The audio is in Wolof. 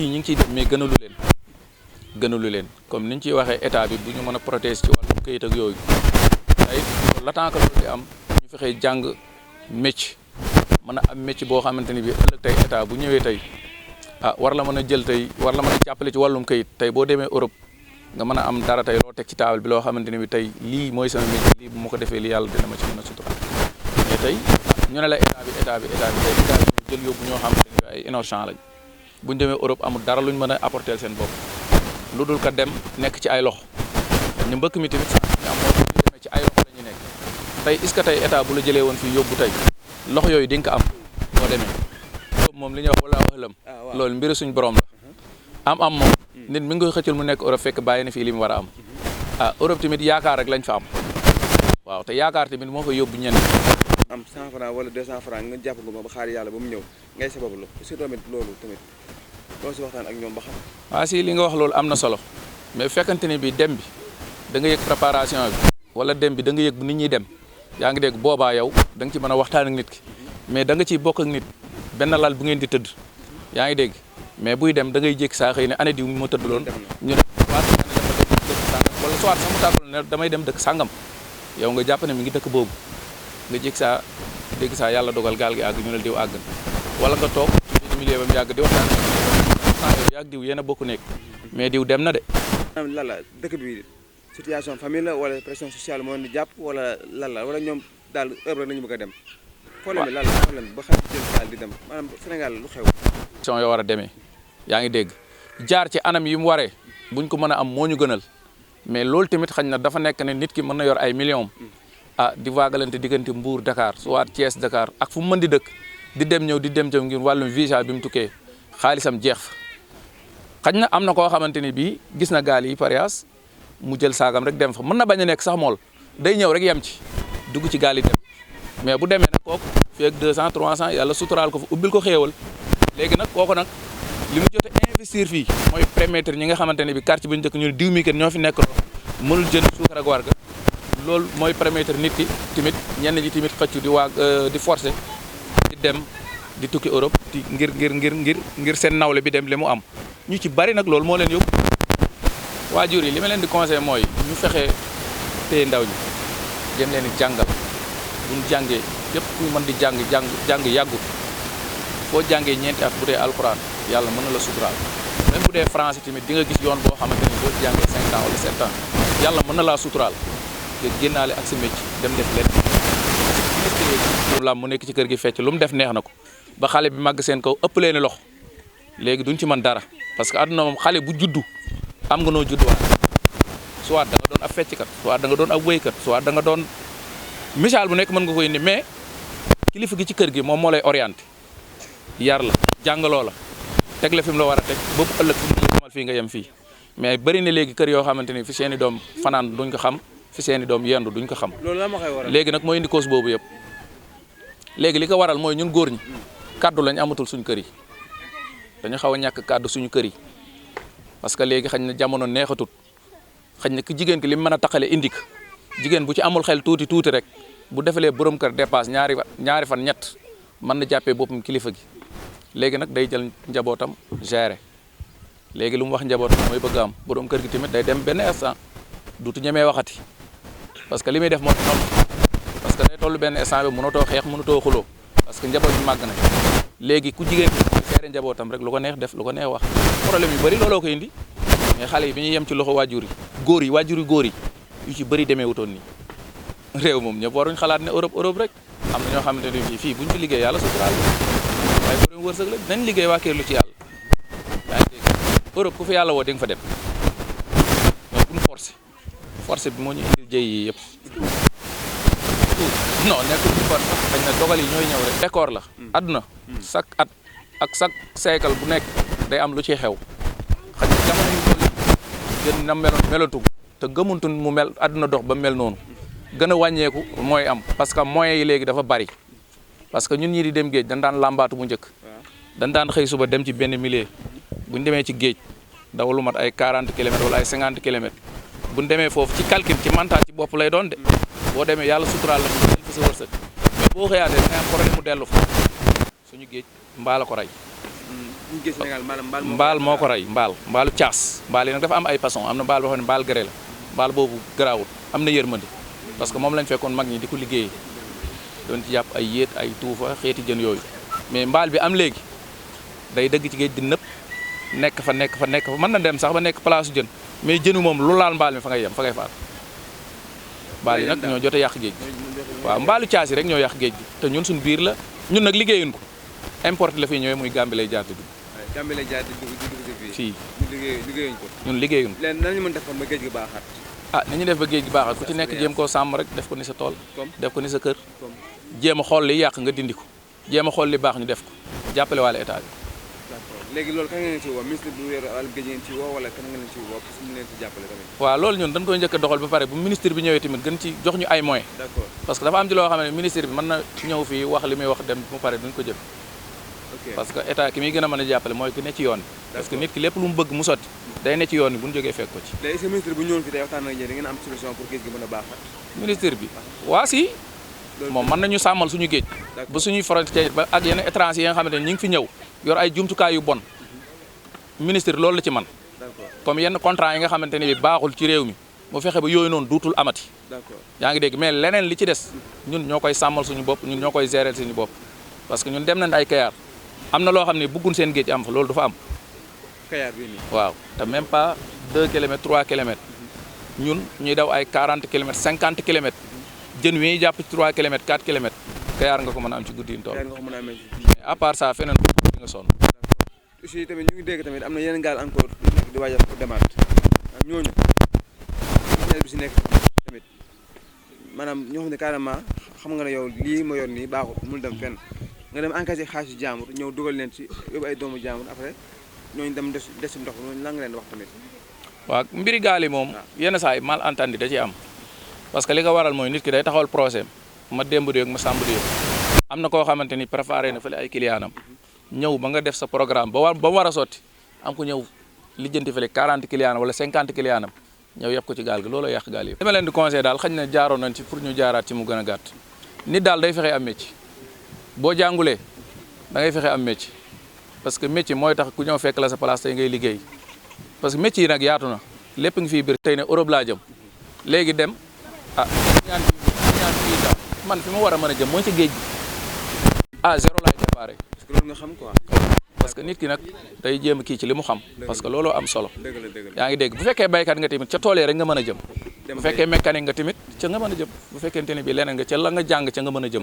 ñi ngi ciy def mais gënalu leen comme niñ ciy waxee état bi bu ñu mën a protéger ci wàllu këyit ak yooyu tey la tant que loolu di am ñu fexee jàng métier mën a am métier boo xamante ni bi ëllëg tey état bu ñëwee tey war la mën a jël tey war la mën a jàppale ci wàllum këyit tey boo demee Europe nga mën a am dara tey loo teg ci taabal bi loo xamante ni bi tey lii mooy sama métier lii bu ma ko defee lii yàlla dina ma ci mën a sutural mais tey ñu ne la état bi ñu jël yóbbu ñoo xamante ni bi ay innocent lañ bu ñu demee Europe amul dara luñ mën a apporter seen bopp lu dul ka dem nekk ci ay loxo ñu mbëkk mi tamit sax ñu am moo ñu demee ci ay loxo la ñu nekk tey est-ce que tey état bu la jëlee woon fii yóbbu tey loxo yooyu di nga ko am boo demee moom li ñuy wax wala waxlam loolu mbiri suñ borom la am moom nit mi ngi koy xëccal mu nekk Europe fekk bàyyi na fii li mu war a am Europe tamit yaakaar rek lañ fa am waaw te yaakaar tamit moo koy yóbbu ñenn am 100 francs wala 200 francs nga jàpp nga ba xaar yàlla ba mu ñëw ngay sabablu surtout tamit loolu tamit loolu si waxtaan ak ñoom ba xam waaw si li nga wax loolu am na solo mais fekkante ni bi dem bi da nga yëg préparation bi wala dem bi da nga yëg bu nit ñi dem yaa ngi dégg boobaa yow da nga ci mën a waxtaan ak nit ki mais da nga ciy bokk ak nit benn lal bu ngeen di tëdd yaa ngi dégg mais buy dem da ngay jékki saa xëy ne année diw moo tëdd loon ñu ne waat ne dafa dem dëkk sàngam wala soit sama tàggal ne damay dem dëkk sàngam yow nga jàpp ne mi ngi dëkk boobu nga jékki saa dégg saa yàlla dogal gaal gi àgg ñu ne diw àgg wala nga toog ci milieu ba mu yàgg di waxtaan ak yow yàgg diw yéen a bokk nekk mais diw dem na de lan la dëkk bi situation famille la wala pression sociale moo di jàpp wala lan la wala ñoom daal heure rek nañu bëgg a dem problème bi lan la problème ba xam jël gaal di dem maanaam Sénégal lu xew yoo war a demee yaa ngi dégg jaar ci anam yi mu waree buñ ko mën a am moo ñu gënal mais loolu tamit xañ na dafa nekk ne nit ki mën na yor ay millions di vagalante diggante Mbour Dakar soit Thiès Dakar ak fu mu mën di dëkk di dem ñëw ngir wàllum visa bi mu tukkee xaalisam jeex fa xañ na am na koo xamante ni bii gis na gaal yi parias mu jël saagam rek dem fa mën na bañ a nekk sax mool day ñëw rek yem ci dugg ci gaal yi dem mais bu demee nag kooku fii ak 200 300 yàlla suturaal ko fa ubbil ko xéewal léegi nag kooku nag li mu jot a investir fii mooy permettre ñi nga xamante ne bi quartier bi ñu dëkk ñu ne diw mi kat ñoo fi nekk loo mënul jënd suukar ak warga loolu mooy permettre nit ki tamit ñenn ñi tamit xëccu di forcer di dem di tukki Europe di ngir seen nawle bi dem li mu am ñu ci bari nag loolu moo leen yóbbu waajur yi li ma leen di conseil mooy ñu fexe téye ndaw ñi jëm leen di jàngal bu ñu jàngee yëpp ku mën di jàng yàggut boo jàngee ñeenti at bu dee alxuraan yàlla mën na la suturaal même bu dee français tamit di nga gis yoon boo xamante ni boo jàngee 5 ans wala 7 ans yàlla mën na laa suturaal nga génnaale ak sa métier dem def leen lam mu nekk ci kër gi fecc lu mu def neex na ko ba xale bi màgg seen kaw ëpp leen loxo léegi duñ ci mën dara parce que àdduna moom xale bu juddu am nga noo judduwaat soit da nga doon ab fecckat soit da nga doon ab wéykat soit da nga doon misaal bu nekk mën nga koy indi mais kilifa gi ci kër gi moom moo lay orienté yar la jàngaloo la teg la fi mu la war a teg boobu ëllëg fi mu la xamal fii nga yem fii mais bëri na léegi kër yoo xamante ni fi seeni doom fanaan duñ ko xam fi seeni doom yendu duñ ko xam loolu la ma koy waral léegi nag mooy indi cause boobu yëpp léegi li ko waral mooy ñun góor ñi kaddu lañ amatul suñu kër yi dañu xaw a ñàkk kaddu suñu kër yi parce que léegi xañ na jamono neexatut xañ na ki jigéen ki li mu mën a taxale indi ko jigéen bu ci amul xel tuuti rek bu defalee borom kër dépasse ñaari fan ñett mën na jàppee boppam kilifa gi léegi nag day jël njabootam gérer léegi lu mu wax njabootam mooy bëgg am borom kër gi tamit day dem benn instant duutu ñemee waxati parce que li muy def moo toll parce que day toll benn instant bi mënatoo xeex mënatoo xuloo parce que njaboot bi màgg na léegi ku jigéen bi gérer njabootam rek lu ko neex def lu ko neex wax problème yu bëri looloo ko indi mais xale yi bi ñuy yem ci loxo waajur yi waajur yi góor yi yu ci bëri demee wutoon nii réew moom ñëpp waruñ xalaat ne Europe rek am na ñoo xamante ne fii buñ fi liggéey yàlla suturaal waaye borom wërsëg la nañ liggéey waa kër lu ci yàlla yaa ngi dégg Europe ku fi yàlla woo di nga fa dem mais buñ forcé bi moo ñu indil jëy yi yëpp non nekkul ci force xëy na dogal yi ñooy ñëw rek décor la àdduna chaque at ak chaque siècle bu nekk day am lu ciy xew xëy na jamono yu toll gën na melatu te gëmuntun mu mel àdduna dox ba mel noonu gën a wàññeeku mooy am parce que moyens yi léegi dafa bari parce que ñun ñii di dem géej dañ daan làmbaatu bu njëkk dañ daan xëy suba dem ci benn milieu bu ñu demee ci géej daw lu mat ay 40 kilomètres wala ay 50 kilomètres bu ñu demee foofu ci calcul ci mental ci bopp lay doon de boo demee yàlla suturaal la mu del fa sa wërsëg mais boo xëyaatee da ngay am problème mu dellu fa suñu géej mbaa la ko rey ñu gis Sénégal mbaal moo ko rey mbaalu caas mbaal yi nag dafa am ay façon am na mbaal boo xam ne mbaal gré la mbaal boobu garaawul am na yërmande parce que moom lañ fekkoon mag ñi di ko liggéeyee doon ci jàpp ay yéet ay tuufa xeeti jën yooyu mais mbaal bi am léegi day dëgg ci géej di nëpp nekk fa mën na dem sax ba nekk place jën mais jënu moom lu laal mbaal mi fa ngay yem fa ngay faat mbaal yi nag ñoo jot a yàq géej gi waaw mbaalu caas yi rek ñoo yàq géej gi te ñun suñu biir la ñun nag liggéeyuñ ko importe la fi ñëwee muy Gambie lay jaar di dugg. Gambie lay jaar di dugg fii liggéeyuñ ko. ñun liggéeyuñ ko. léegi nan la ñu mën def ba géej gi baaxaat. ni ñu def ba géej gi baaxaat ku ci nekk jéem koo sàmm rek def ko ni sa tool. def ko ni sa kër. jéem a xool li yàq nga dindi ko jéem a xool li baax ñu def ko jàppale waale état bi. d'accord léegi loolu kan nga leen ci woo ministre bu yor wàllum géej ngeen ci woo wala kan nga leen ci woo pour ñu leen ci jàppale tamit. waaw loolu ñun dañ koy njëkk a doxal ba pare bu ministre bi ñëwee tamit gën ci jox ñu ay moyens. d'accord parce que dafa am ci loo xam ne ministre bi mën na ñëw fii wax li muy wax dem mu pare duñ ko jëf parce que état ki muy gën a mën a jàppale mooy ki ne ci yoon bi parce que nit ki lépp lu mu bëgg mu sotti day ne ci yoon bi bu ñu jógee fekk ko ci. léegi est-ce que ministre bu ñëwoon fii day waxtaan ak yéen da ngeen am solution pour géej gi mën a baaxaat. ministre bi waa si moom mën nañu sàmmal suñu géej ba suñuy frontière ba ak yenn étranger yi nga xamante ne ñu ngi fi ñëw yor ay jumtukaay yu bon ministre loolu la ci man comme yenn contrat yi nga xamante ne bi baaxul ci réew mi mu fexe ba yooyu noonu duutul amati yaa ngi dégg mais leneen li ci des ñun ñoo koy sàmmal suñu bopp ñun ñoo koy gérer suñu bopp parce que ñun dem nañ ay Kayar am na loo xam ne bëggun seen géej am fa loolu du fa am Kayar bi nii waaw te même pas 2 kilomètres 3 kilomètres ñun ñuy daw ay 40 kilomètres 50 kilomètres jën wi ñuy jàpp ci 3 kilomètres 4 kilomètres Kayar nga ko mën a am ci guddi yi tool mais à part ça feneen di nga sonn aussi tamit ñu ngi dégg tamit am na yeneen gaal encore yu nekk di waajal pour demaat ñooñu bi si nekk tamit maanaam ñoo xam ne carrément xam nga ne yow lii ma yor nii baaxul mënul dem fenn nga dem encaissé xaalisu jaambur ñëw dugal leen ci yóbbu ay doomu jaambur après ñooñu dem des ci ndox ñooñu lan nga leen wax tamit. waaw mbiri gaal yi moom yenn saa yi malentendu da ciy am parce que li ko waral mooy nit ki day taxawal projet ma démb déeg ma sàmb déeg am na koo xamante ni préparé na fële ay client am ñëw ba nga def sa programme ba mu war a sotti am ko ñëw lijjanti fële 40 client wala 50 client am ñëw yeb ko ci gaal gi loolu yàq gaal yi. li ma leen di conseillé daal xëy na jaaroon nañ ci pour ñu jaaraat ci mu gën a gàtt nit daal day fexe am métier boo jàngulee da ngay fexe am métier parce que métier mooy tax ku ñëw fekk la sa place tey ngay liggéey parce que métier yi nag yaatu na lépp ngi fiy biir tey ne Europe laa jëm léegi dem ñaan fii daal man fi ma war a mën a jëm mooy ci géej gi zéro laay déparé. parce que loolu nga xam quoi. parce que nit ki nag day jéem a kii ci li mu xam. parce que looloo am solo. dëgg yaa ngi dégg bu fekkee baykat nga tamit ca tool yi rek nga mën a jëm. bu fekkee mécanique nga tamit ca nga mën a jëm bu fekkente ne bi leneen nga ca la nga jàng ca nga mën a jëm.